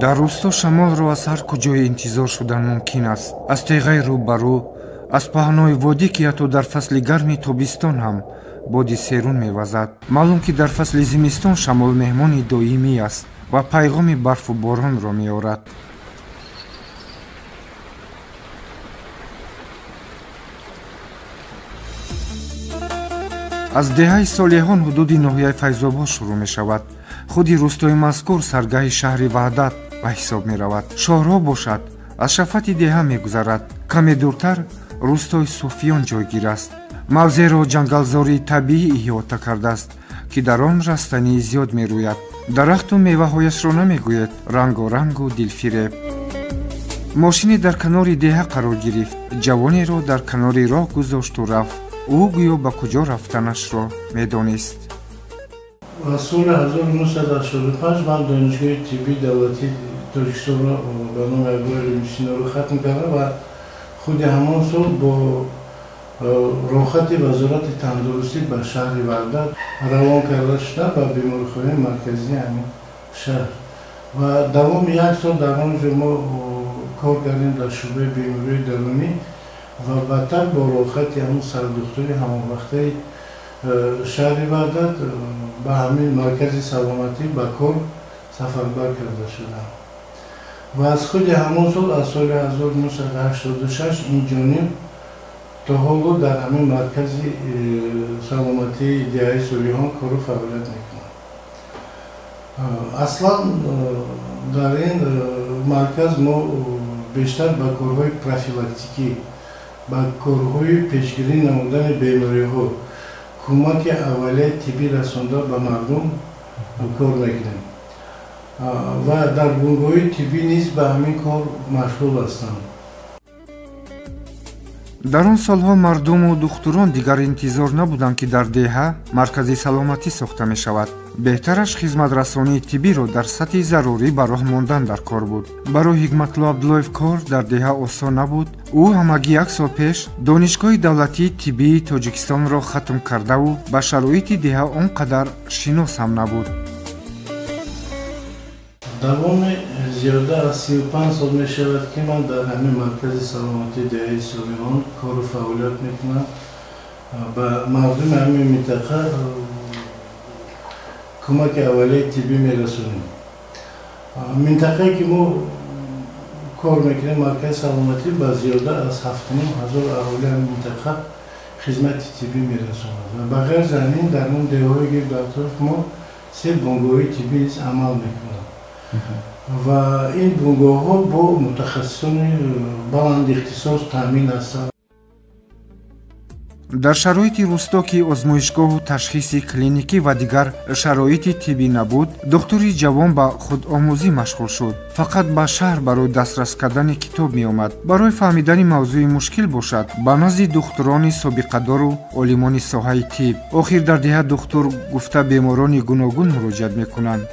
Дар рӯсто шамолро аз ҳар куҷое интизор шудан мумкин аст. Аз теғаи рӯ ба рӯ, аз паҳнои водӣ, ки ҳатто дар фасли гарми тобистон ҳам боди серун мевазад. Маълум, ки дар фасли зимистон шамол меҳмони доимӣ аст ва пайғоми барфу боронро меорад. Аз деҳаи Солеҳон ҳудуди ноҳияи Файзобод шурӯъ мешавад. Худи рӯстои мазкур саргаҳи шаҳри Ваҳдат ба ҳисоб меравад. Шоҳроҳ бошад, аз шафати деҳа мегузарад. Каме дуртар рӯстои Суфиён ҷойгир аст. Мавзеъро ҷангалзории табиӣ иҳота кардааст, ки дар он растании зиёд мерӯяд. Дарахту меваҳояшро намегӯед, рангорангу дилфиреб. Мошине дар канори деҳа қарор гирифт. Ҷавонеро дар канори роҳ гузошту рафт. Ӯ гӯё ба куҷо рафтанашро медонист. Ва соли 1985 ман Донишгоҳи тиббии давлатии Тоҷикистонро ба номи Абӯалӣ ибни Синоро хатм кардам ва худи ҳамон сол бо роҳхати Вазорати тандурустӣ ба шаҳри Ваҳдат равон карда шудам, ба беморхонаи марказии ҳамин шаҳр. Ва давоми як сол дар он ҷо мо кор кардем дар шӯъбаи бемориҳои дарунӣ ва баъдтар бо роҳхати ҳамон сардухтури ҳамонвақтаи шаҳри Ваҳдат ба ҳамин маркази саломатӣ ба кор сафарбар карда шудам. Ва аз худи ҳамон сол, аз соли 1986 ин ҷониб то ҳоло дар ҳамин маркази саломатии деҳаи Солиҳон кору фаъолият мекунам. Аслан дар ин марказ мо бештар ба корҳои профилактикӣ, ба корҳои пешгирӣ намудани бемориҳо, кӯмаки аввалияи тиббӣ расонда ба мардум кор мекунем ва дар бунгоҳҳои тиббӣ низ ба ҳамин кор машғул ҳастанд. Дар он солҳо мардуму духтурон дигар интизор набуданд, ки дар деҳа маркази саломатӣ сохта мешавад. Беҳтараш хизматрасонии тиббиро дар сатҳи зарурӣ ба роҳ мондан дар кор буд. Барои Ҳикматулло Абдуллоев кор дар деҳа осон набуд. Ӯ ҳамагӣ як сол пеш Донишгоҳи давлатии тиббии Тоҷикистонро хатм кардаву ба шароити деҳа он қадар шинос ҳам набуд. Давоми зиёда аз 35 сол мешавад, ки ман дар ҳамин маркази саломатии деҳаи Солиҳон кору фаъолият мекунам. Ба мардуми ҳамин минтақа кӯмаки аввалияи тиббӣ мерасонем. Минтақае ки мо кор мекунем, маркази саломатӣ ба зиёда аз 7,5 ҳазор аҳолии ҳамин минтақа хизмати тиббӣ мерасонад. Ва ба ғайр аз ҳамин дар он деҳаҳое ки дар атрофи мо се бунгоҳҳои тиббӣ низ амал мекунанд. Ва ин бунгоҳҳо бо мутахассисони баландихтисос таъмин ҳастанд. Дар шароити рӯсто, ки озмоишгоҳу ташхиси клиникӣ ва дигар шароити тиббӣ набуд, духтури ҷавон ба худомӯзӣ машғул шуд. Фақат ба шаҳр барои дастрас кардани китоб меомад. Барои фаҳмидани мавзӯи мушкил бошад, ба назди духтурони собиқадору олимони соҳаи тиб. Охир дар деҳа духтур гуфта беморони гуногун муроҷиат мекунанд.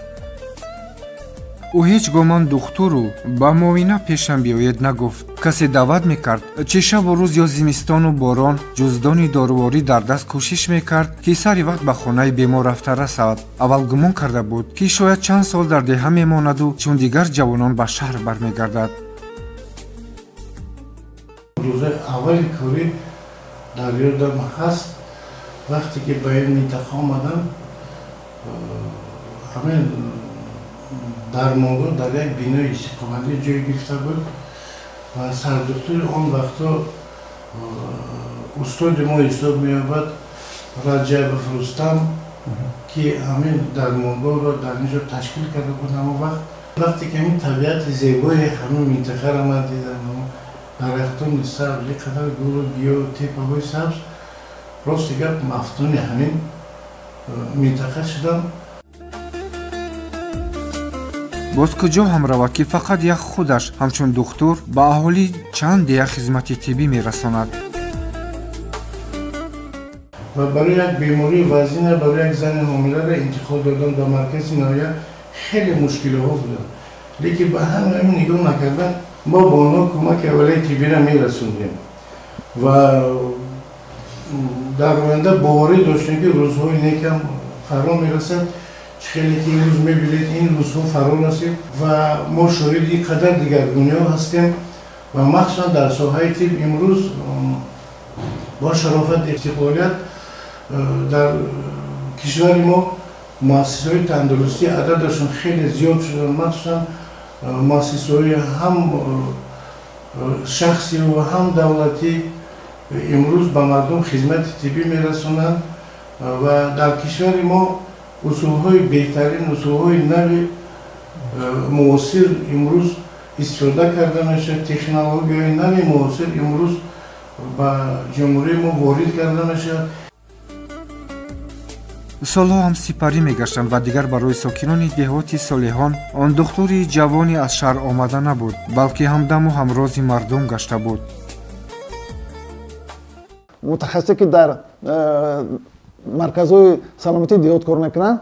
Ӯ ҳеҷ гоҳ ман духтуру ба муоина пешам биёед нагуфт. Касе даъват мекард, чӣ шабу рӯз ё зимистону борон, ҷуздони доруворӣ дар даст кӯшиш мекард, ки сари вақт ба хонаи бемор рафта расад. Аввал гумон карда буд, ки шояд чанд сол дар деҳа мемонаду чун дигар ҷавонон ба шаҳр бармегардад. Рӯзои аввали корӣ дар ёдам ҳаст, вақте ки ба ин минтақа омадам, ҳамин дармонгоҳ дар як бинои истиқоматӣ ҷой гирифта буд ва сардухтури он вақто устоди мо ҳисоб меёбад, Раҷабов Рустам, ки ҳамин дармонгоҳро дар ин ҷо ташкил карда буд. Ҳамон вақт, вақте ки ҳамин табиати зебои ҳамин минтақаро ман дидам, дарахтони сабз, ин қадар гулу гиёҳ, теппаҳои сабз, рости гап, мафтуни ҳамин минтақа шудам. Боз куҷо ҳам равад, ки фақат як худаш ҳамчун духтур ба аҳолии чанд деҳа хизмати тиббӣ мерасонад. Ва барои як бемории вазина, барои як зани ҳомиларо интиқол додан ба маркази ноҳия хеле мушкилиҳо буданд. Лекин ба ҳама ҳамин нигоҳ накардан, мо ба онҳо кӯмаки аввалияи тиббиро мерасондем ва дар оянда боварӣ доштем, ки рӯзҳои некам фаро мерасад. Хеле ки имрӯз мебинед, ин рӯзҳо фаро расид ва мо шоҳиди қадар дигаргуниҳо ҳастем ва махсусан дар соҳаи тиб имрӯз бо шарофати истиқлолият дар кишвари мо муассисаҳои тандурустӣ ададашон хеле зиёд шуданд. Махсусан муассисаҳои ҳам шахсиву ҳам давлатӣ имрӯз ба мардум хизмати тиббӣ мерасонанд ва дар кишвари мо усулҳои беҳтарин, усулҳои нави муосир имрӯз истифода карда мешавад. Технологияҳои нави муосир имрӯз ба ҷумҳурии мо ворид карда мешавад. Солҳо ҳам сипарӣ мегаштанд ва дигар барои сокинони деҳоти Солиҳон он духтури ҷавоне аз шаҳр омада набуд, балки ҳамдаму ҳамрози мардум гашта буд. Мутахассисе ки дар марказҳои саломатии деҳот кор мекунанд,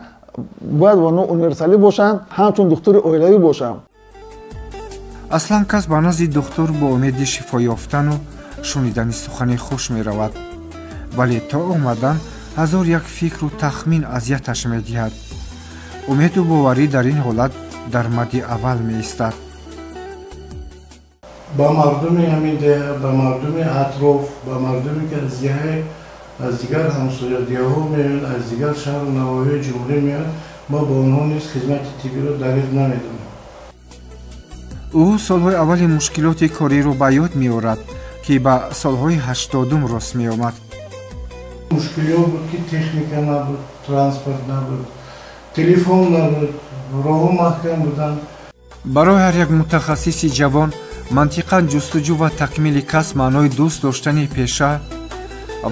бояд онҳо универсалӣ бошанд, ҳамчун духтури оилавӣ бошанд. Аслан кас ба назди духтур бо умеди шифо ёфтану шунидани сухани хуш меравад, вале то омадан ҳазор як фикру тахмин азияташ медиҳад. Умеду боварӣ дар ин ҳолат дар мадди аввал меистад. Ба мардуми ҳамин деҳа, ба мардуми атроф, ба мардуме ки аз деҳаи аз дигар ҳамсоядиҳо меоянд, аз дигар шаҳру навоҳии ҷумҳурӣ меоянд, мо ба онҳо низ хизмати тиббиро дариғ намедонем. Ӯ солҳои аввали мушкилоти кориро ба ёд меорад, ки ба солҳои 80-ум рост меомад. Мушкилиҳо буд, ки техника набуд, транспорт набуд, телефон набуд, роҳҳо маҳкам буданд. Барои ҳар як мутахассиси ҷавон мантиқан ҷустуҷӯ ва такмили касб маънои дӯст доштани пеша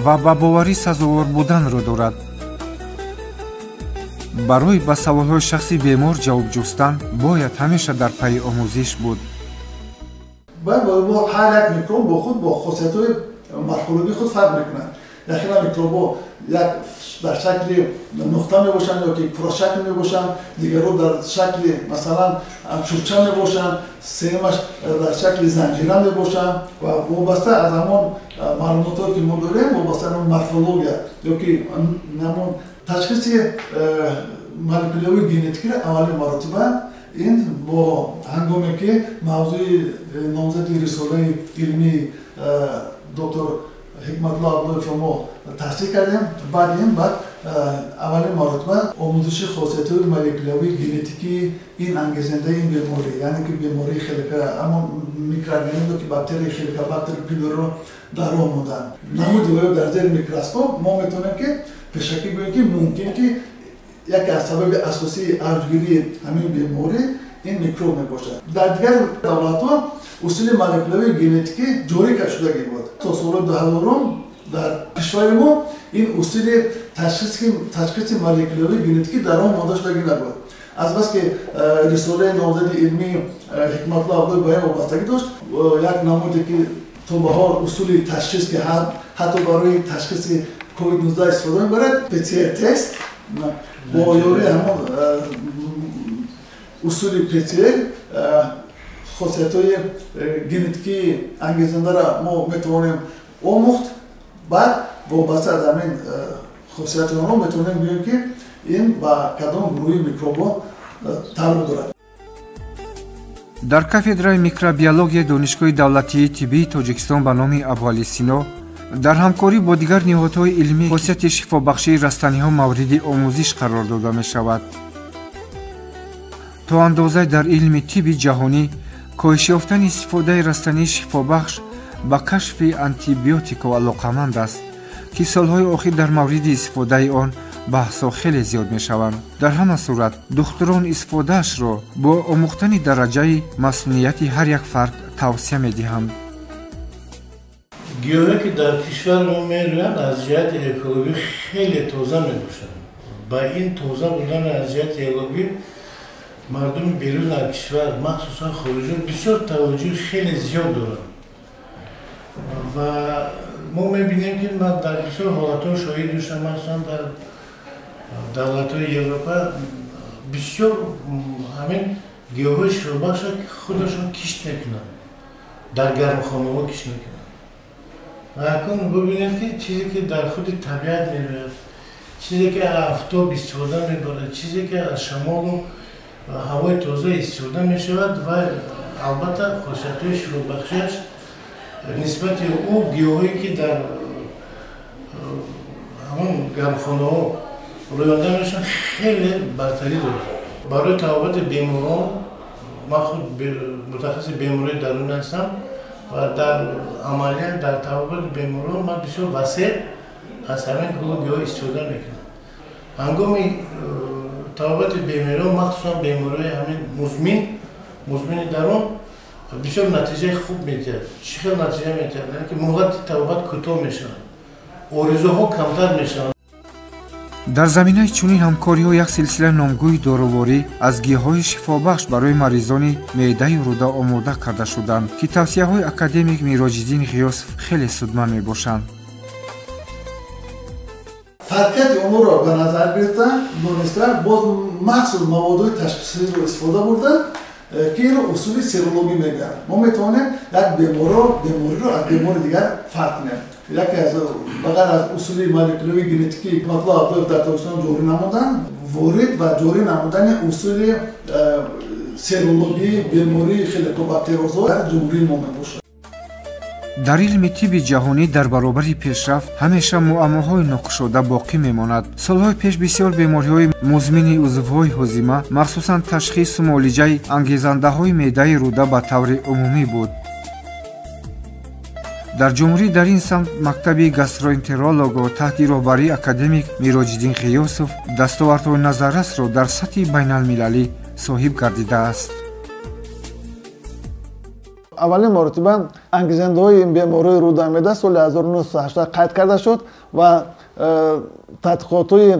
ва ба боварӣ сазовор буданро дорад. Барои ба саволҳои шахси бемор ҷавоб ҷустан бояд ҳамеша дар пайи омӯзиш буд. Бояд ҳар як микроб бо худ бо хосиятҳои морфологии худ фарқ мекунад. Яхела микробҳо як дар шакли нуқта мебошанд ё ки курашакл мебошанд, дигарҳо дар шакли масалан чӯбча мебошанд, сеюмаш дар шакли занҷира мебошанд ва вобаста аз ҳамон маълумотҳое ки мо дорем, вобаста аз морфология ё ки ҳамон ташхиси молекулявии генетикиро аввалин маротиба ин бо ҳангоме ки мавзӯи номзади рисолаи илмии доктор Ҳикматулло Абдуллоевро мо таҳсил кардем. Баъд ин баъд аввалин маротиба омӯзиши хосиятҳои молекулявии генетикии ин ангезандаи ин беморӣ, яъне ки бемории хелика, ҳамон микроорганизме ки бактерияи хеликобактер пилориро дар роҳ монданд. Намуди оё дар зери микроскоп мо метавонем ки пешакӣ гӯем ки мумкин ки яке аз сабаби асосии авҷгирии ҳамин беморӣ ин микроб мебошад. Дар дигар давлатҳо усули молекулявии генетикӣ ҷорӣ шудагӣ буд. То соли 2000 дар кишвари мо ин усули ташхиси молекулявии генетикӣ дар он монда шудагӣ набуд. Азбаски рисолаи номзади илмии Ҳикматулло Абдуллоев ба ин вобастагӣ дошт, як намуде ки то ба ҳол усули ташхис ки ҳатто барои ташхиси COVID-19 истифода мебарад, PCR тест бо ёрии ҳамон усули PCR хосиятҳои генетикии ангезандаро мо метавонем омӯхт. Баъд вобаста аз ҳамин хосияти онҳо метавонем гӯем ки ин ба кадом гурӯҳи микробҳо тааллуқ дорад. Дар кафедраи микробиологияи Донишгоҳи давлатии тиббии Тоҷикистон ба номи Абуалӣ Сино дар ҳамкорӣ бо дигар ниҳодҳои илмӣ хосияти шифобахшии растаниҳо мавриди омӯзиш қарор дода мешавад. То андозае дар илми тибби ҷаҳонӣ коҳиш ёфтани истифодаи растании шифобахш ба кашфи антибиотико алоқаманд аст, ки солҳои охир дар мавриди истифодаи он баҳсҳо хеле зиёд мешаванд. Дар ҳама сурат духтурон истифодаашро бо омӯхтани дараҷаи маснуияти ҳар як фард тавсия медиҳанд. Гиёҳе ки дар кишвар мо мерӯянд аз ҷиҳати экологӣ хеле тоза мебошанд. Ба ин тоза будан аз ҷиҳати экологӣ мардуми берун аз кишвар, махсусан хориҷиён, бисёр таваҷҷӯҳи хеле зиёд доранд. Ва мо мебинем ки ман дар бисёр ҳолатҳо шоҳид доштам, махсусан дар давлатҳои Европа бисёр ҳамин гиёҳҳои шифобахшро худашон кишт мекунанд, дар гармхонаҳо кишт мекунанд. Ва акнун бибинед ки чизе ки дар худи табиат мерӯяд, Чизе ки аз офтоб истифода мебарад, чизе ки аз шамолу ҳавои тоза истифода мешавад ва албатта хосиятҳои шифобахшиаш нисбати ӯ гиёҳое ки дар ҳамон гармхонаҳо рӯёнда мешаванд хеле бартарӣ дорад. Барои табобати беморон ман худ мутахассиси бемории дарунӣ ҳастам ва дар амалият дар табобати беморон ман бисёр васеъ аз ҳамин гулу гиёҳ истифода мекунам. Ҳангоми табобати бемориҳо, махсусан бемориҳои ҳамин музмини дарун бисёр натиҷаи хуб медиҳад. Чӣ хел натиҷа медиҳад? Яъне ки муҳлати табобат кӯтоҳ мешавад, оризуҳо камтар мешаванд. Дар заминаи чунин ҳамкориҳо як силсила номгӯи доруворӣ аз гиёҳҳои шифобахш барои маризони меъдаю рӯда омода карда шуданд, ки тавсияҳои академик Мироҷиддин Ғиёсов хеле судманд мебошанд. Фарқияти онҳоро ба назар гирифта, дониста, боз махсус маводҳои ташхисиро истифода бурда, ки инро усули серологӣ мегӯянд. Мо метавонем як бемориро аз бемори дигар фарқ кунем. Яке аз ба ғайр аз усули молекулавии генетикӣ Ҳикматулло Абдуллоев дар Тоҷикистон ҷорӣ намуданд, ворид ва ҷорӣ намудани усули серологии бемории хеликобактериозҳо дар ҷумҳурии мо мебошад. Дар илми тибби ҷаҳонӣ дар баробари пешрафт ҳамеша муаммоҳои нокушода боқӣ мемонад. Солҳои пеш бисёр бемориҳои музмини узвҳои ҳозима, махсусан ташхису муолиҷаи ангезандаҳои меъдаи рӯда ба таври умумӣ буд. Дар ҷумҳурӣ дар ин самт мактаби гастроэнтеролого таҳти роҳбарии академик Мироҷиддин Ғиёсов дастовардҳои назаррасро дар сатҳи байналмилалӣ соҳиб гардидааст. Аввалин маротиба ангезандаҳои ин бемориҳои рӯдаи меъда соли 1980 қайд карда шуд ва тадқиқотҳои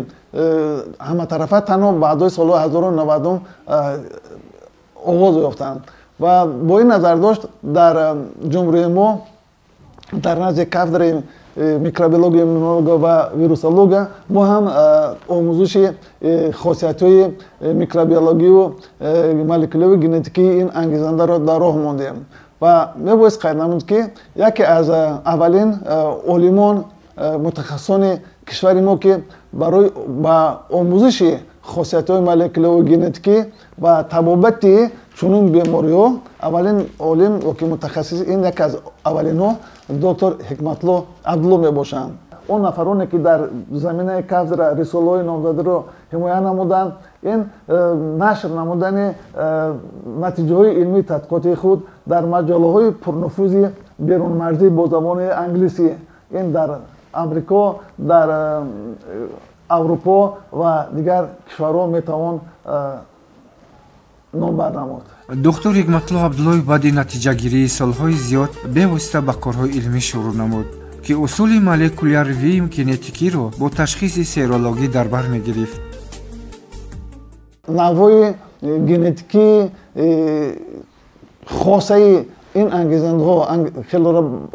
ҳаматарафа танҳо баъдои солҳои 1990 оғоз ёфтанд ва бо ин назардошт дар ҷумҳурии мо дар назди кафедраи микробиология, иммунология ва вирусология мо ҳам омӯзиши хосиятҳои микробиологию молекулавию генетикии ин ангезандаро дар роҳ мондем. Ва мебоист қайд намуд, ки яке аз аввалин олимон, мутахассисони кишвари мо, ки барои ба омӯзиши хосиятҳои молекулавию генетикӣ ва табобати чунин бемориҳо аввалин олим ёки мутахассис ин яке аз аввалинҳо доктор Ҳикматулло Абдулло мебошанд. Он нафароне ки дар заминаи кафедра рисолаҳои номзадиро ҳимоя намуданд, ин нашр намудани натиҷаҳои илмии тадқиқоти худ дар маҷаллаҳои пурнуфузи берунмарзӣ бо забони англисӣ, ин дар Амрико, дар Аврупо ва дигар кишварҳо метавон номбар намуд. Доктор Ҳикматулло Абдуллоев баъди натиҷагирии солҳои зиёд бевосита ба корҳои илмӣ шурӯъ намуд, ки усули молекулярвии генетикиро бо ташхиси серологӣ дар бар мегирифт. Навъҳои генетикии хосаи ин ангезандаҳо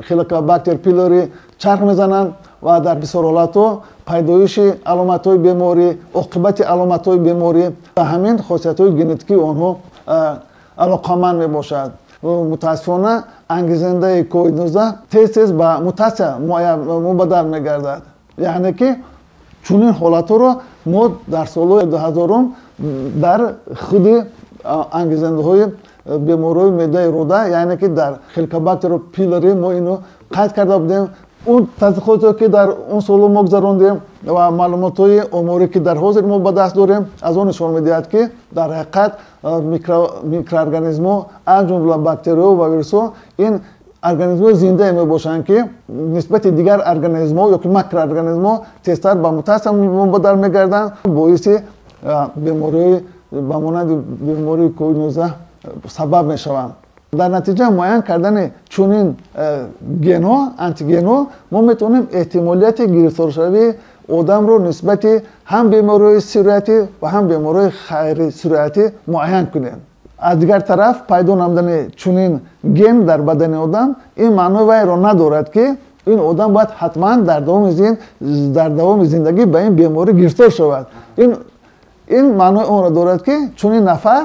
хеликобактер пилори чарх мезананд ва дар бисёр ҳолатҳо пайдоиши аломатҳои беморӣ, оқибати аломатҳои беморӣ ва ҳамин хосиятҳои генетикии онҳо алоқаманд мебошад. Мутаассифона ангезандаи COVID-19 тез-тез ба мутатсия мубаддал мегардад. Яъне ки чунин ҳолатҳоро мо дар солҳои 2000 дар худи ангезандаҳои бемориҳои меъдаи рӯда, яъне ки дар хеликобактер пилори мо ино қайд карда будем. Он тадқиқоте ки дар он солҳо мо гузарондем ва маълумотҳои оморӣ ки дар ҳозир мо ба даст дорем, аз он нишон медиҳад, ки дар ҳақиқат микроорганизмҳо, аз ҷумла бактерияҳо ва вирусҳо, ин организмҳои зиндае мебошанд, ки нисбати дигар организмҳо ёки макроорганизмҳо тезтар ба мутатсия мубаддал мегарданд, боиси бемориҳои ба монанди бемории COVID-19 сабаб мешаванд. Дар натиҷа муайян кардани чунин генҳо, антигенҳо, мо метавонем эҳтимолияти гирифторшавии одамро нисбати ҳам бемориҳои сироятӣ ва ҳам бемориҳои хайрисироятӣ муайян кунем. Аз дигар тараф пайдо намудани чунин ген дар бадани одам ин маънои вайро надорад, ки ин одам бояд ҳатман дар давоми зиндагӣ ба ин беморӣ гирифтор шавад. Ин маънои онро дорад, ки чунин нафар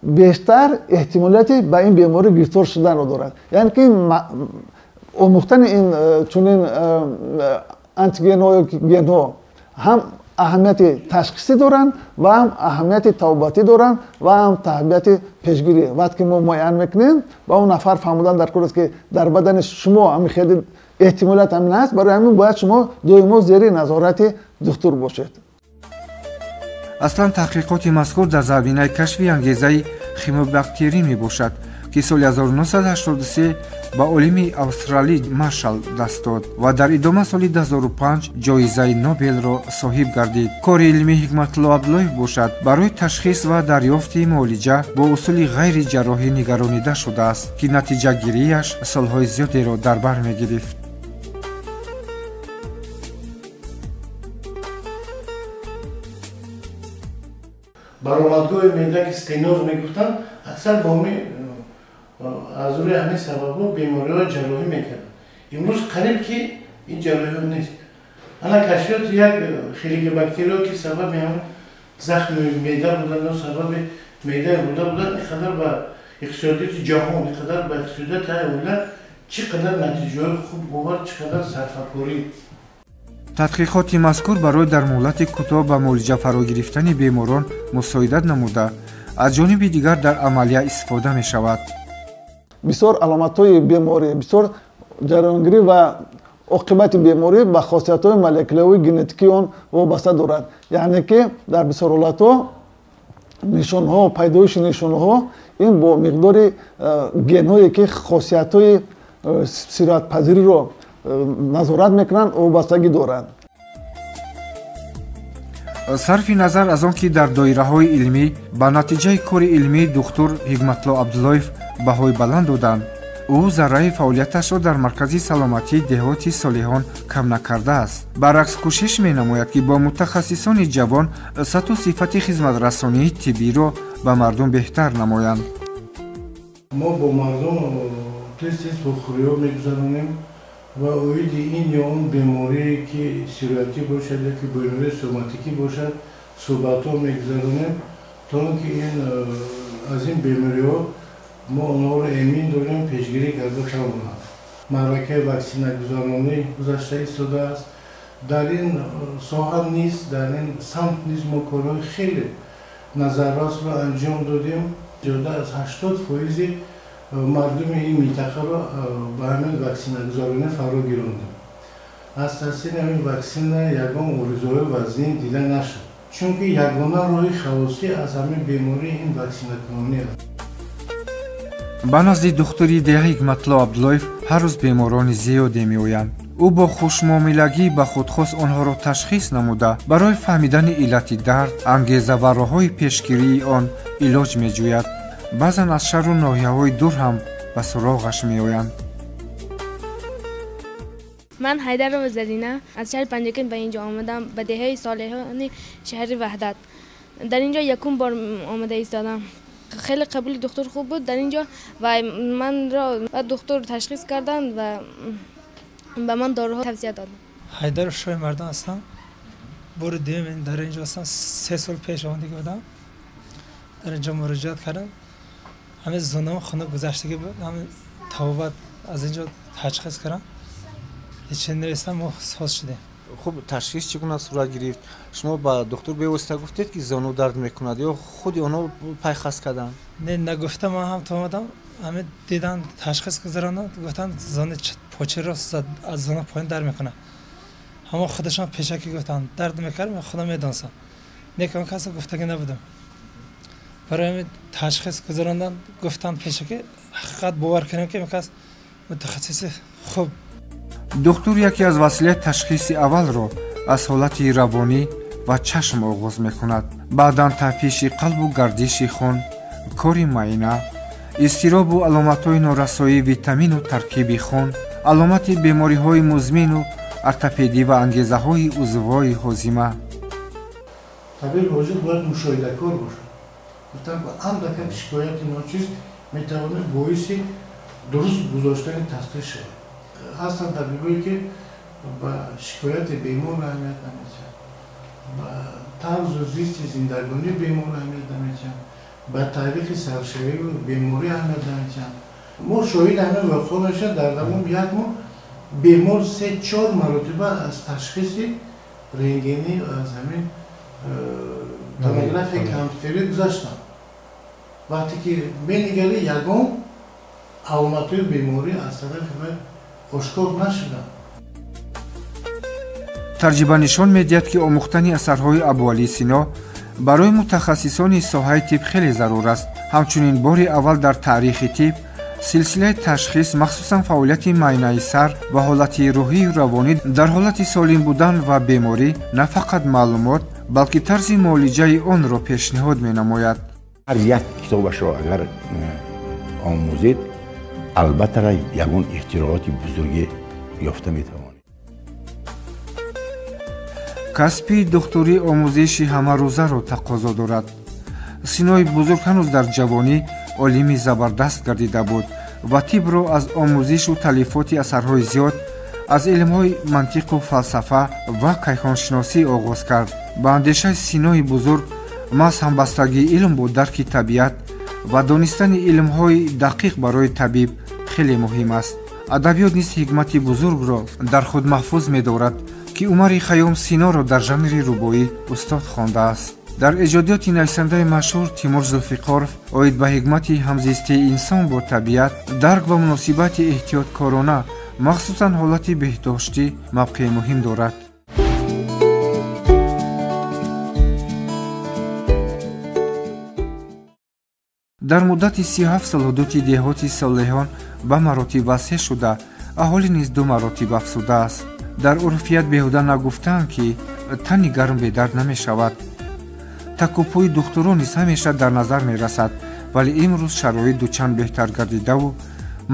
бештар эҳтимолияти ба ин беморӣ гирифтор шуданро дорад. Яъне ки омӯхтани ин чунин антигенҳо ё генҳо ҳам Аҳамияти ташхисӣ доранд ва ҳам аҳамияти табобатӣ доранд ва ҳам аҳамияти пешгирӣ. Вақте ки мо муайян мекунем ва он нафар фаҳмодан дар кор аст, ки дар бадани шумо ҳамин хеле эҳтимолият ҳамин аст, барои ҳамин бояд шумо доимо зери назорати духтур бошед. Аслан таҳқиқоти мазкур дар заминаи кашфи ангезаи химобактерӣ мебошад, ки соли 1983 ба олими австралӣ Маршал даст дод ва дар идома соли 2005 ҷоизаи Нобелро соҳиб гардид. Кори илмии Ҳикматулло Абдуллоев бошад, барои ташхис ва дарёфти муолиҷа бо усули ғайриҷарроҳӣ нигаронида шудааст, ки натиҷагирияш солҳои зиёдеро дар бар мегирифт. Баромадгоҳи меъда, ки стеноз мегуфтанд, аксар бо аз рӯи ҳамин сабабҳо бемориҳои ҷарроҳӣ мекарданд. Имрӯз қариб ки ин ҷарроҳиҳо нест. Ана кашфиёти як хеликобактериё, ки сабаби ҳамин захми меъда буданд ё сабаби меъдаи рӯда буданд, ин қадар ба иқтисодиёти ҷаҳон, ин қадар ба иқтисодиёти оила чӣ қадар натиҷаҳои хуб овард, чӣ қадар сарфакорӣ. Тадқиқоти мазкур барои дар муҳлати кӯтоҳ ба муолиҷа фаро гирифтани беморон мусоидат намуда, аз ҷониби дигар дар амалия истифода мешавад. Бисёр аломатҳои беморӣ, бисёр ҷараёнгирӣ ва оқибати беморӣ ба хосиятҳои молекулавии генетикии он вобаста дорад. Яъне ки дар бисёр ҳолатҳо нишонҳо, пайдоиши нишонҳо ин бо миқдори генҳое, ки хосиятҳои сироятпазириро назорат мекунанд, вобастагӣ доранд. Сарфи назар аз он ки дар доираҳои илмӣ ба натиҷаи кори илмии духтур Ҳикматулло Абдуллоев баҳои баланд доданд, ӯ зарраи фаъолияташро дар маркази саломатии деҳоти Солиҳон кам накардааст. Баръакс, кӯшиш менамояд, ки бо мутахассисони ҷавон сатҳу сифати хизматрасонии тиббиро ба мардум беҳтар намоянд. Мо бо мардум тез-тез вохӯриҳо мегузаронем ва оиди ин ё он беморие, ки сироятӣ бошад ё ки бемории соматикӣ бошад, суҳбатҳо мегузаронем, то он ки аз ин бемориҳо мо онҳоро эмин дорем, пешгирӣ карда тавонанд. Маъракаи ваксинагузаронӣ гузашта истодааст. Дар ин соҳа низ, дар ин самт низ мо корҳои хеле назаррасро анҷом додем. Зиёда аз 80% мардуми ин минтақаро ба ҳамин ваксинагузаронӣ фаро гирондем. Аз таъсири ҳамин ваксина ягон оризоҳои вазнин дида нашуд, чунки ягона роҳи халосӣ аз ҳамин беморӣ ин ваксинакунонӣ аст. Ба назди духтури деҳа Ҳикматулло Абдуллоев ҳар рӯз беморони зиёде меоянд. Ӯ бо хушмуомилагӣ ба худхос онҳоро ташхис намуда, барои фаҳмидани иллати дард, ангеза ва роҳҳои пешгирии он илоҷ меҷӯяд. Баъзан аз шаҳру ноҳияҳои дур ҳам ба суроғаш меоянд. Ман Ҳайдарова Зарина аз шаҳри Панҷакент ба инҷо омадам, ба деҳаи Солиҳони шаҳри Ваҳдат. Дар инҷо якум бор омада истодам. Хеле қабули духтур хуб буд дар инҷо ва манро духтур ташхис карданд ва ба ман доруҳо тавсия доданд. Ҳайдаров Шоҳи Мардон ҳастам. Бори дуюм дар инҷо ҳастам. 3 сол пеш омадагӣ будам. Дар инҷо муроҷиат кардам. Ҳамин зонаам хунук гузаштагӣ буд. Ҳамин табобат аз инҷо ташхис кардам. Ҳеҷ нестам, мо соз шудем. Хуб, ташхис чӣ гуна сурат гирифт? Шумо ба духтур бевосита гуфтед, ки зону дард мекунад ё худи онҳо пайхас карданд? Не, нагуфта, ман ҳам то омадам, ҳамин дидан, ташхис гузаронданд, гуфтанд зони почи рост аз зона поён дард мекунад. Ҳамон худашон пешакӣ гуфтанд дард мекард, ман худам медонистам. Не, он касо гуфтагӣ набудам. Барои ҳамин ташхис гузаронданд, гуфтанд пешакӣ, ҳақиқат бовар кунем, ки ин кас мутахассиси хуб. Духтур яке аз василаи ташхиси аввалро аз ҳолати равонӣ ва чашм оғоз мекунад. Баъдан тафтиши қалбу гардиши хун, кори майна, изтиробу аломатҳои норасоии витамину таркиби хун, аломати бемориҳои музмину ортопедӣ ва ангезаҳои узвҳои ҳозима. Табиб ҳозир бояд мушоҳидакор бошад. Гуфтам, андакак шикояти ночиз метавонад боиси дуруст гузоштани тасдиқ шавад. Ҳастанд табибое, ки ба шикояти бемор аҳамият намедиҳанд, ба тарзу зисти зиндагонии бемор аҳамият намедиҳанд, ба таърихи саршавии беморӣ аҳамият намедиҳанд. Мо шоҳиди ҳамин воқеа мешавем, дар давоми як моҳ бемор 3-4 маротиба аз ташхиси рентгенӣ, аз ҳамин томографияи компютерӣ гузаштам. Вақте ки менигарӣ, ягон аломатҳои беморӣ аз тарафи вай ошкор нашуданд. Таҷриба нишон медиҳад, ки омӯхтани асарҳои Абуалӣ Сино барои мутахассисони соҳаи тиб хеле зарур аст. Ҳамчунин бори аввал дар таърихи тиб силсилаи ташхис, махсусан фаъолияти майнаи сар ва ҳолати рӯҳию равонӣ дар ҳолати солим будан ва беморӣ, на фақат маълумот, балки тарзи муолиҷаи онро пешниҳод менамояд. Ҳар як китобашро агар омӯзед, албатта ягон ихтирооти бузурге ёфта метавонед. Касби духтурӣ омӯзиши ҳамарӯзаро тақозо дорад. Синои бузург ҳанӯз дар ҷавонӣ олими забардаст гардида буд ва тибро аз омӯзишу таълифоти асарҳои зиёд аз илмҳои мантиқу фалсафа ва кайҳоншиносӣ оғоз кард. Ба андешаи Синои бузург, маҳз ҳамбастагии илм бо дарки табиат ва донистани илмҳои дақиқ барои табиб хеле муҳим аст. Адабиёт низ ҳикмати бузургро дар худ маҳфуз медорад, ки Умари Хайём Синоро дар жанри рубоӣ устод хондааст. Дар эҷодиёти нависандаи машҳур Тимур Зулфиқоров оид ба ҳикмати ҳамзистии инсон бо табиат, дарк ва муносибати эҳтиёткорона, махсусан ҳолати беҳдоштӣ, мавқеи муҳим дорад. Дар муддати 37 сол ҳудуди деҳоти Солеҳон ба маротиб васеъ шуда, аҳолӣ низ ду маротиб афзудааст. Дар урфият беҳуда нагуфтаанд, ки тани гарм бедард намешавад. Такупӯи духтурон низ ҳамеша дар назар мерасад, вале имрӯз шароит дучанд беҳтар гардидаву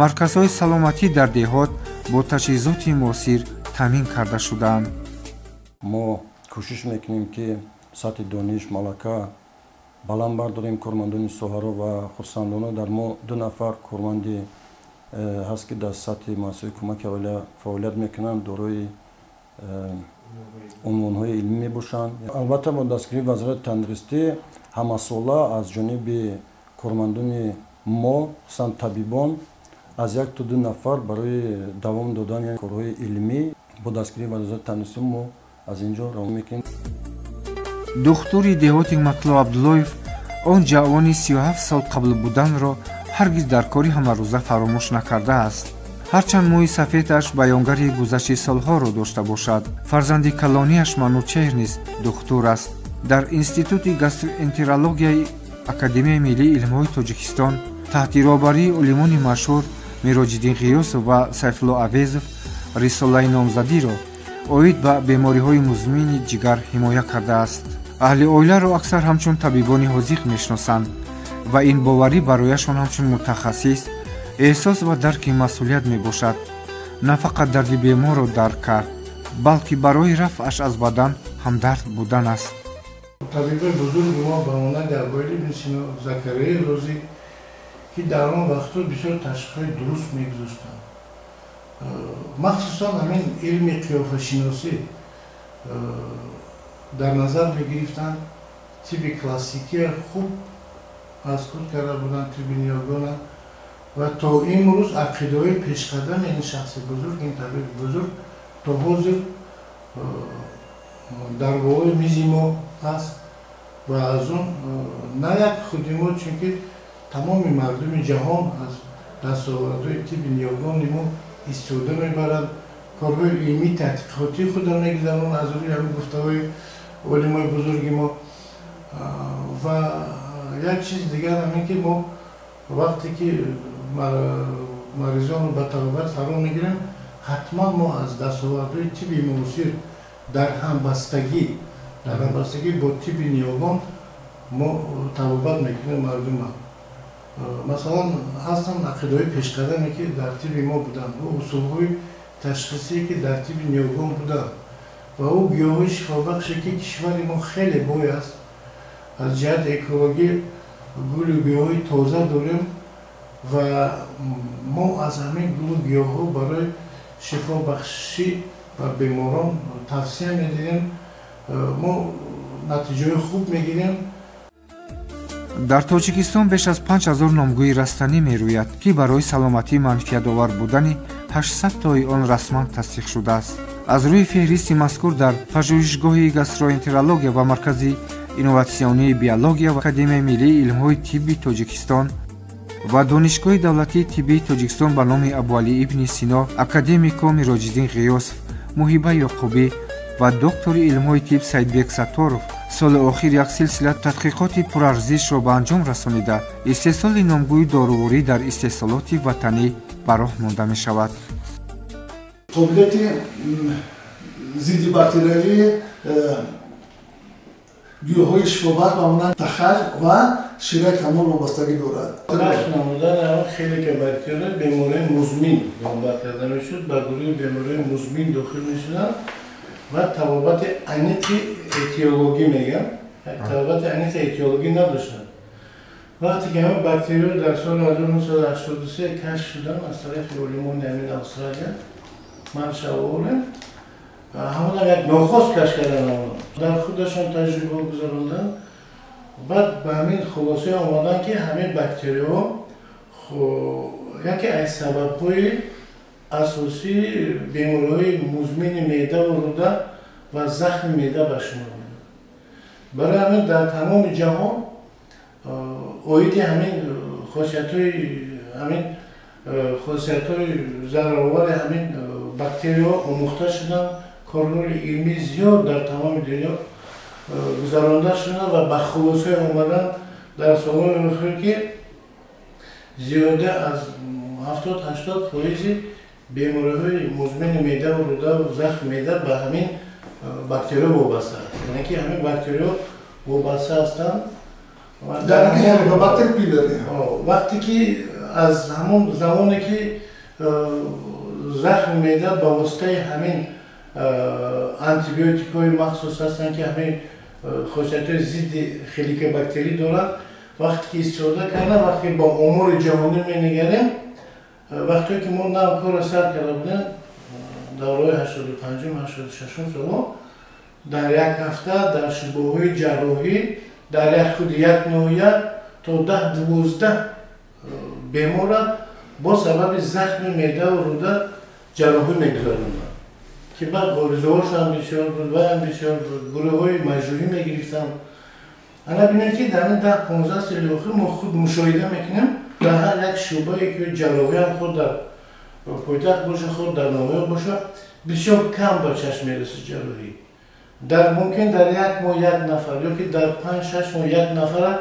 марказҳои саломатӣ дар деҳот бо таҷҳизоти муосир таъмин карда шудаанд. Мо кӯшиш мекунем, ки сатҳи дониш, малака баланд бардорем кормандони соҳаро ва хурсандона дар мо 2 нафар корманди ҳаст, ки дар сатҳи муассисаи кӯмаки аввалия фаъолият мекунанд, дорои унвонҳои илмӣ мебошанд. Албатта, бо дастгирии Вазорати тандурустӣ ҳамасола аз ҷониби кормандони мо, хусусан табибон, аз 1 то 2 нафар барои давом додани корҳои илмӣ бо дастгирии Вазорати тандурустӣ мо аз ин ҷо равон мекунем. Духтури деҳоти Матлуб Абдуллоев он ҷавони 37 сол қабл буданро ҳаргиз дар кори ҳамарӯза фаромӯш накардааст. Ҳарчанд мӯи сафедаш баёнгари гузашти солҳоро дошта бошад, фарзанди калонияш Манучеҳр низ духтур аст. Дар Институти гастроэнтерологияи Академияи миллии илмҳои Тоҷикистон таҳти роҳбарии олимони машҳур Мироҷиддин Ғиёсов ва Сайфулло Авезов рисолаи номзадиро оид ба бемориҳои музмини ҷигар ҳимоя кардааст. Аҳли оиларо аксар ҳамчун табибони ҳозиқ мешиносанд ва ин боварӣ барояшон ҳамчун мутахассис эҳсос ва дарки масъулият мебошад. На фақат дарди беморро дарк кард, балки барои рафъаш аз бадан ҳамдард будан аст. Табибои бузурги мо ба монанди Абуалӣ ибни Сино, Закарияи Розӣ, ки дар он вақтҳо бисёр ташхисҳои дуруст мегузоштанд. Махсусан ҳамин илми қиёфашиносӣ дар назар мегирифтанд, тибби классикия хуб аз худ карда буданд, тибби ниёгона, ва то имрӯз ақидаҳои пешқадами ин шахси бузург, ин табиби бузург то ҳозир дар болои мизи мо ҳаст ва аз он на як худи мо, чунки тамоми мардуми ҷаҳон аз дастовардҳои тибби ниёгони мо истифода мебаранд, корҳои илмии таҳқиқотии худро мегузаронанд аз рӯи ҳамин гуфтаҳои олимои бузурги мо. Ва як чиз дигар ҳамин, ки мо вақте ки маризонро ба табобат фаро мегирем, ҳатман мо аз дастовардҳои тибби муосир дар ҳамбастагӣ бо тибби ниёгон мо табобат мекунем мардума. Масалан, ҳастанд ақидаҳои пешқадаме, ки дар тибби мо буданд, ӯ усулҳои ташхисие, ки дар тибби ниёгон буданд, ва ӯ гиёҳҳои шифобахше, ки кишвари мо хеле бой аст аз ҷиҳати экологӣ, гулу гиёҳҳои тоза дорем ва мо аз ҳамин гулу гиёҳҳо барои шифобахшӣ ба беморон тавсия медиҳем, мо натиҷаҳои хуб мегирем. Дар Тоҷикистон беш аз 5000 номгӯи растанӣ мерӯяд, ки барои саломатӣ манфиатовар будани 800 тои он расман тасдиқ шудааст. Аз рӯи феҳристи мазкур дар пажӯҳишгоҳи гастроэнтерология ва маркази инноватсионии биология ва Академияи миллии илмҳои тибби Тоҷикистон ва Донишгоҳи давлатии тиббии Тоҷикистон ба номи Абуалӣ ибни Сино академико Мироҷиддин Ғиёсов, Муҳиба Ёқубӣ ва доктори илмҳои тиб Саидбек Сатторов соли охир як силсила тадқиқоти пурарзишро ба анҷом расонида, истеҳсоли номгӯи доруворӣ дар истеҳсолоти ватанӣ ба роҳ монда мешавад. Қобилияти зидди бактериявии гиёҳҳои шифобахш ба монанд тахаҷ ва шираи камол вобастагӣ дорад. Кашф намудани ҳамон хеликобактерия бемории музмин номбар карда мешуд, ба гурӯҳи бемориҳои музмин дохил мешуданд ва табобати аниқи этиологӣ мегӯям, табобати аниқи этиологӣ надоштанд. Вақте ки ҳамин бактерияҳо дар соли 1983 кашф шуданд аз тарафи олимони ҳамин Австралия, манша овардем, ҳамонам як нохост кашф кардан, дар худашон таҷрибаҳо гузаронданд, баъд ба ҳамин хулосае омаданд, ки ҳамин бактерияҳо яке аз сабабҳои асосии бемориҳои музмини меъдаву рӯда ва захми меъда ба шумор меравад. Барои ҳамин дар тамоми ҷаҳон оиди ҳамин хосиятҳои ҳамин хосиятҳои зараровари ҳамин бактерияҳо омӯхта шуданд, корҳои илмии зиёд дар тамоми дунё гузаронда шуданд ва ба хулосае омаданд дар солҳои охир, ки зиёда аз 70-80 фоизи бемориҳои музмини меъдаву рӯдаву захми меъда ба ҳамин бактерияҳо вобаста аст. Яъне ки ҳамин бактерияҳо вобаста ҳастанд. Вақте ки аз ҳамон замоне ки захми меъда ба воситаи ҳамин антибиотикҳои махсус ҳастанд, ки ҳамин хосиятҳои зидди хеликобактерӣ доранд, вақте ки истифода кардам, вақте ки ба омори ҷаҳонӣ менигарем, вақтое ки мо нав корро сар карда будем, давраҳои 85-ум, 86-ум солҳо, дар як ҳафта дар шӯъбаҳои ҷарроҳӣ дар як худи як ноҳия то 10-12 бемора бо сабаби захми меъдаву рӯда ҷарроҳӣ мегузаронданд, ки баъд оризуҳошам бисёр буд, ваям бисёр буд, гурӯҳҳои маҷрӯҳӣ мегирифтанд. Ана бинед, ки дар ин 10-15 соли охир мо худ мушоҳида мекунем, дар ҳар як шӯъбае ки ҷарроҳиам худ дар пойтахт боша, худ дар ноҳия боша, бисёр кам ба чашм мерасад ҷарроҳӣ. Дар мумкин дар як моҳ як нафар ё ки дар 5-6 моҳ як нафара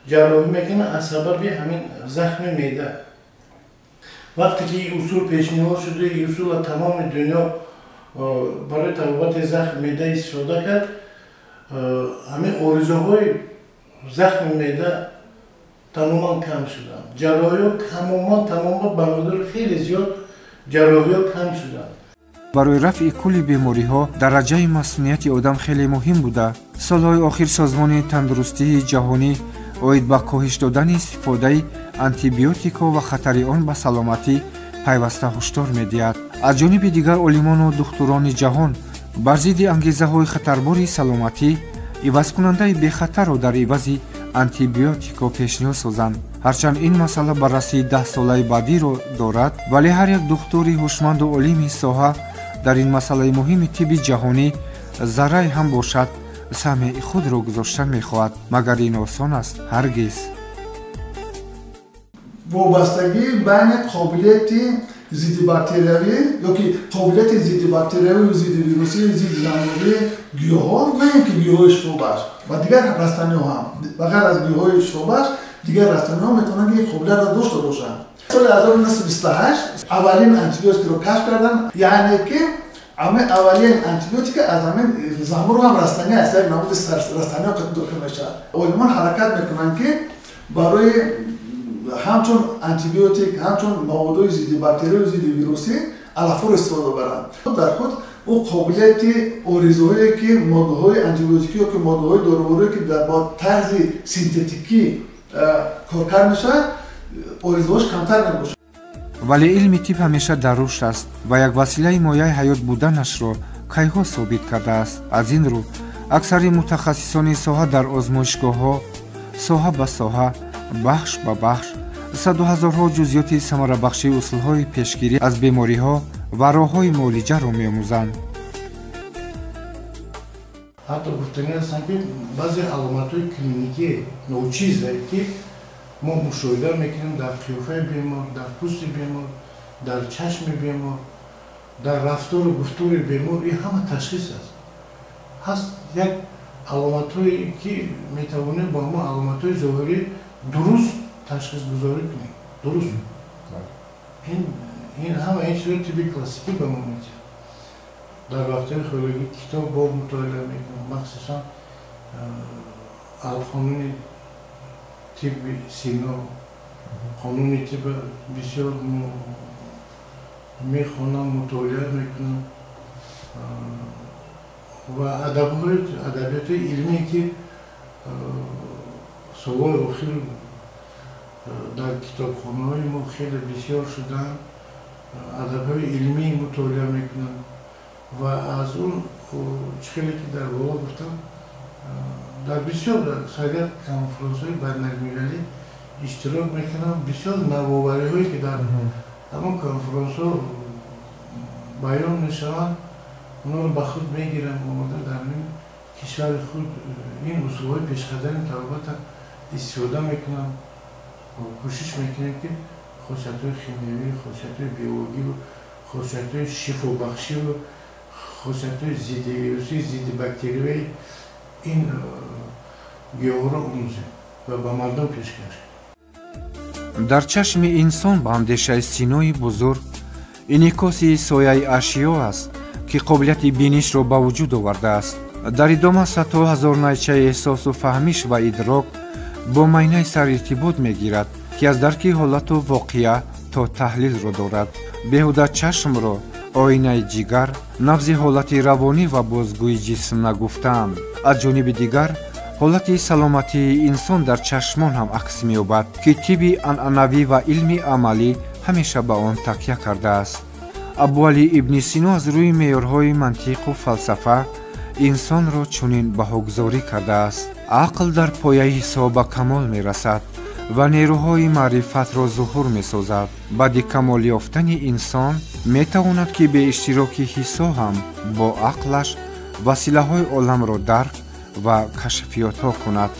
ҷарроҳӣ мекунад аз сабаби ҳамин захми меъда. Вақте ки ин усул пешниҳод шуда, ин усулро тамоми дунё барои табобати захми меъда истифода кард, ҳамин оризаҳои захми меъда тамоман кам шуданд. Ҷарроҳиҳо тамоман тамоман ба миқдори хеле зиёд ҷарроҳиҳо кам шуданд. Барои рафъи кулли бемориҳо дараҷаи масунияти одам хеле муҳим буда, солҳои охир Созмони тандурустии ҷаҳонӣ оид ба коҳиш додани истифодаи антибиотикҳо ва хатари он ба саломатӣ пайваста ҳушдор медиҳад. Аз ҷониби дигар, олимону духтурони ҷаҳон бар зидди ангезаҳои хатарбори саломатӣ ивазкунандаи бехатарро дар ивази антибиотикҳо пешниҳод созанд. Ҳарчанд ин масъала баррасии 10-солаи баъдиро дорад, вале ҳар як духтури ҳушманду олими соҳа дар ин масъалаи муҳими тибби ҷаҳонӣ заррае ҳам бошад саҳми худро гузоштан мехоҳад. Магар ин осон аст? Ҳаргиз. Вобастагӣ байни қобилияти зиддибактериявӣ ёки қобилияти зиддибактериявию зиддивирусию зиддизанбурӣ гиёҳҳо, на ин ки гиёҳҳои шифобахш ва дигар растаниҳо ҳам, ба ғайр аз гиёҳҳои шифобахш дигар растаниҳо метавонанд ки ин қобилиятро дошта бошанд. Соли 1928 аввалин антибиотикро кашф карданд, яъне ки ҳамин аввалин антибиотика аз ҳамин занбур ҳам растанӣ аст, як намуди растаниҳо дохил мешавад. Олимон ҳаракат мекунанд, ки барои ҳамчун антибиотик, ҳамчун маводҳои зиддибактериявию зиддивирусӣ алафҳоро истифода баранд. Дар худ ӯ қобилияти оризоҳое ки моддаҳои антибиотикӣ ё ки моддаҳои доруворие ки бо тарзи синтетикӣ коркард мешавад, оризоҳош камтар мебошад. Вале илми тиб ҳамеша дар рушд аст ва як василаи мояи ҳаёт буданашро кайҳо собит кардааст. Аз ин рӯ аксари мутахассисони соҳа дар озмоишгоҳҳо соҳа ба соҳа, бахш ба бахш саду ҳазорҳо ҷузъиёти самарабахшии усулҳои пешгирӣ аз бемориҳо ва роҳҳои муолиҷаро меомӯзанд. Ҳатто гуфтанӣ ҳастанд, ки баъзе аломатҳои клиникии ночизе, ки мо мушоҳида мекунем дар қиёфаи бемор, дар пӯсти бемор, дар чашми бемор, дар рафтору гуфтори бемор, ин ҳама ташхис аст. Ҳаст як аломатҳое, ки метавонем бо ҳамон аломатҳои зоҳирӣ дуруст ташхисгузорӣ кунем. Дуруст. Ин ҳама ин чизҳои тибби классикӣ ба мо медиҳад. Дар вақтҳои холигӣ китоб бо мутолиа мекунам, махсусан Алқонуни тибби Сино, қонуни тиб бисёр мехонам, мутолиа мекунам ва адабиётҳои илмие, ки солҳои охир дар китобхонаҳои мо хеле бисёр шуданд, адабиётҳои илмӣ мутолиа мекунам ва аз он чӣ хеле ки дар боло гуфтам, дар бисёр сарият конференсҳои байналмилалӣ иштирок мекунам. Бисёр навовариҳое, ки дар ҳамон конференсҳо баён мешаванд, онҳоро ба худ мегирам, омода дар ин кишвари худ ин усулҳои пешқадами табобата истифода мекунам. Кӯшиш мекунем, ки хосиятҳои химиявӣ, хосиятҳои биологию, хосиятҳои шифобахшиву хосиятҳои зидди вирусӣ, зидди бактериявии ин гиёҳро омӯзем ва ба мардум пешкаш. Дар чашми инсон, ба андешаи Синои бузург, инъикоси сояи ашё аст, ки қобилияти бинишро ба вуҷуд овардааст. Дар идома садҳо ҳазор найчаи эҳсосу фаҳмиш ва идрок бо майнаи сар иртибот мегирад, ки аз дарки ҳолату воқеа то таҳлилро дорад. Беҳуда чашмро оинаи ҷигар, набзи ҳолати равонӣ ва бозгӯи ҷисм нагуфтаанд. Аз ҷониби дигар, ҳолати саломатии инсон дар чашмон ҳам акс меёбад, ки тибби анъанавӣ ва илми амалӣ ҳамеша ба он такя кардааст. Абуалӣ ибни Сино аз рӯи меъёрҳои мантиқу фалсафа инсонро чунин баҳогузорӣ кардааст: ақл дар пояи ҳисоб ба камол мерасад ва нерӯҳои маърифатро зуҳур месозад. Баъди камол ёфтани инсон метавонад, ки бе иштироки ҳиссо ҳам бо ақлаш василаҳои оламро дарк ва кашфиётҳо кунад.